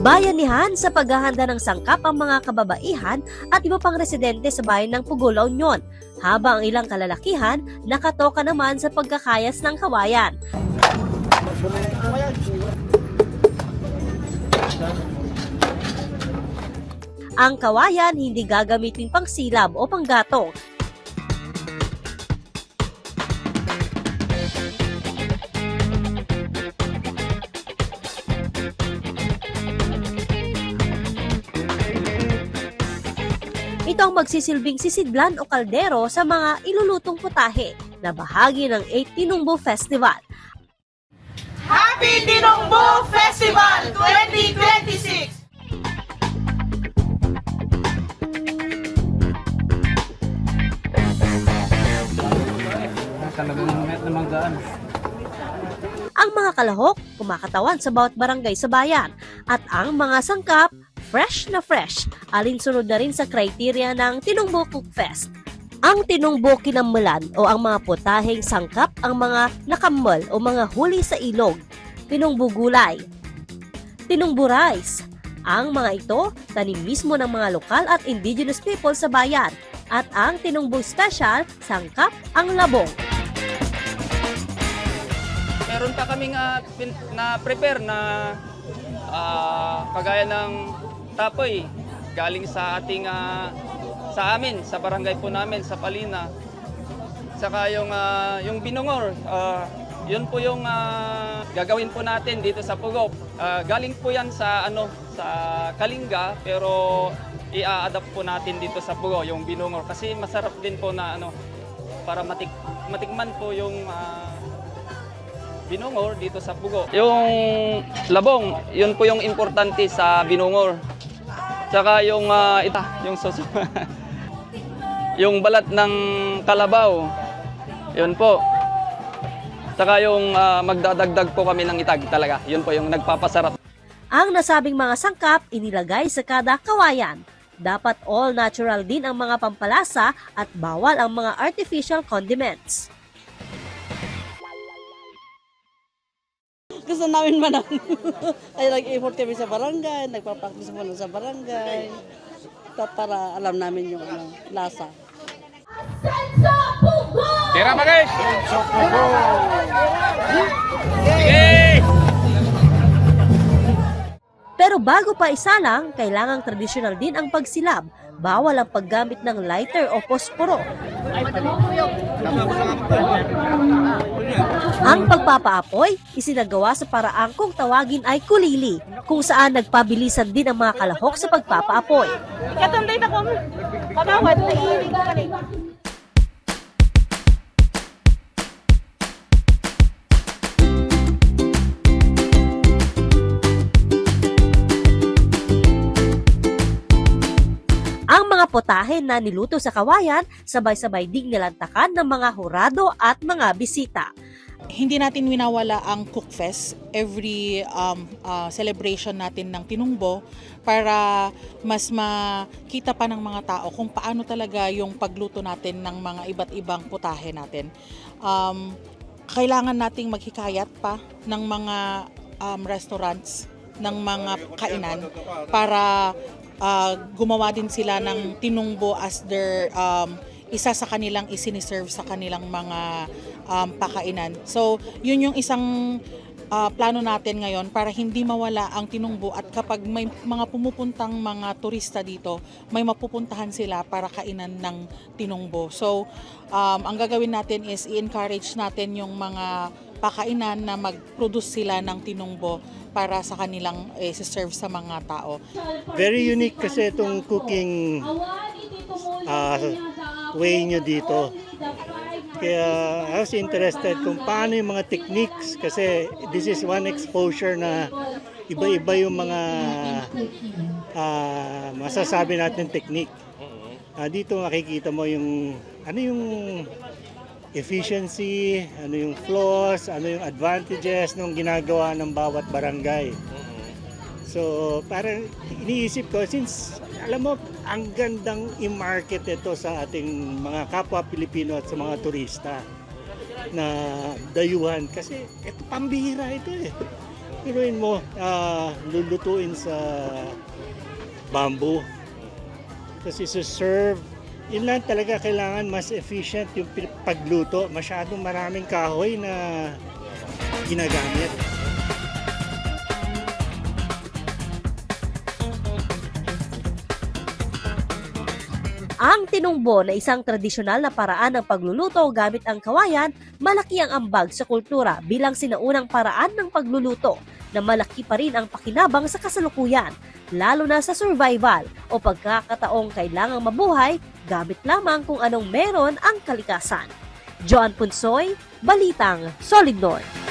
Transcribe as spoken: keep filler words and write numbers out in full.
Bayanihan sa paghahanda ng sangkap ang mga kababaihan at iba pang residente sa bayan ng Pugo, La Union, habang ang ilang kalalakihan nakatoka naman sa pagkakayas ng kawayan. Ang kawayan hindi gagamiting pangsilab o panggatong. Ito ang magsisilbing sisidlan o kaldero sa mga ilulutong putahe na bahagi ng Eight Tinumbo Festival. Happy Tinumbo Festival twenty twenty-six! Talagang namang gaan. Ang mga kalahok, kumakatawan sa bawat barangay sa bayan, at ang mga sangkap, fresh na fresh, alinsunod na rin sa criteria ng Tinumbo Cook Fest. Ang tinumbo kinammelan o ang mga putaheng sangkap ang mga nakammel o mga huli sa ilog, tinumbo gulay, tinumbo rice. Ang mga ito, tanim mismo ng mga lokal at indigenous people sa bayan. At ang tinumbo special, sangkap ang labong. Meron pa kaming, ah, pin-, na-prepare na, ah, kagaya ng tapoy galing sa ating, ah, sa amin, sa barangay po namin, sa Palina. Saka yung, ah, yung binungor, ah, yun po yung, ah, gagawin po natin dito sa Pugo. Ah, galing po yan sa, ano, sa Kalinga, pero i-adapt po natin dito sa Pugo, yung binungor. Kasi masarap din po na, ano, para matik-, matikman po yung, ah, binungor dito sa Pugo. Yung labong, yun po yung importante sa binungor. Tsaka yung, ah, ita, yung suso. Yung balat ng kalabaw. Yun po. Tsaka yung, ah, magdadagdag po kami ng itag talaga. Yun po yung nagpapasarap. Ang nasabing mga sangkap inilagay sa kada kawayan. Dapat all natural din ang mga pampalasa at bawal ang mga artificial condiments. Gusto namin manalo. Ay, nag-effort kami sa barangay, nagpa-practice muna sa barangay. Pa-, para alam namin yung, ano, lasa. Tira pa, guys! Sige! Pero bago pa isalang, kailangang tradisyonal din ang pagsilab. Bawal ang paggamit ng lighter o posporo. Ang pagpapaapoy, isinagawa sa paraang kung tawagin ay kulili, kung saan nagpabilisan din ang mga kalahok sa pagpapaapoy. Ikatunday na ko, kagawad, naiinig ko kani. Ang mga putahe na niluto sa kawayan, sabay-sabay ding nilantakan ng mga hurado at mga bisita. Hindi natin winawala ang Cook Fest every, um, uh, celebration natin ng Tinumbo para mas makita pa ng mga tao kung paano talaga yung pagluto natin ng mga iba't ibang putahe natin. Um, kailangan nating maghikayat pa ng mga, um, restaurants, ng mga kainan para, ah, gumawa din sila ng Tinumbo as their, um, isa sa kanilang isiniserve sa kanilang mga, um, pakainan. So, yun yung isang, ah, plano natin ngayon para hindi mawala ang Tinumbo at kapag may mga pumupuntang mga turista dito, may mapupuntahan sila para kainan ng Tinumbo. So, um, ang gagawin natin is i-encourage natin yung mga pakainan na mag-produce sila ng Tinumbo para sa kanilang, eh, serve sa mga tao. Very unique kasi itong cooking, ah, way nyo dito. Kaya I was interested kung paano yung mga techniques kasi this is one exposure na iba-iba yung mga, ah, masasabi natin technique. Ah, dito makikita mo yung, ano yung efficiency, ano yung flaws, ano yung advantages ng ginagawa ng bawat barangay. So, parang iniisip ko, since, alam mo, ang gandang i-market ito sa ating mga kapwa Pilipino at sa mga turista na dayuhan. Kasi ito, pambihira ito eh. Lutuin mo, ah, lulutuin sa bamboo. Tapos isi-serve. Yun lang talaga, kailangan mas efficient yung pi-, pagluto. Masyadong maraming kahoy na ginagamit. Ang tinungbo na isang tradisyonal na paraan ng pagluluto gamit ang kawayan, malaki ang ambag sa kultura bilang sinaunang paraan ng pagluluto na malaki pa rin ang pakinabang sa kasalukuyan, lalo na sa survival o pagkakataong kailangang mabuhay gamit lamang kung anong meron ang kalikasan. Joan Punsoy, Balitang Solid North.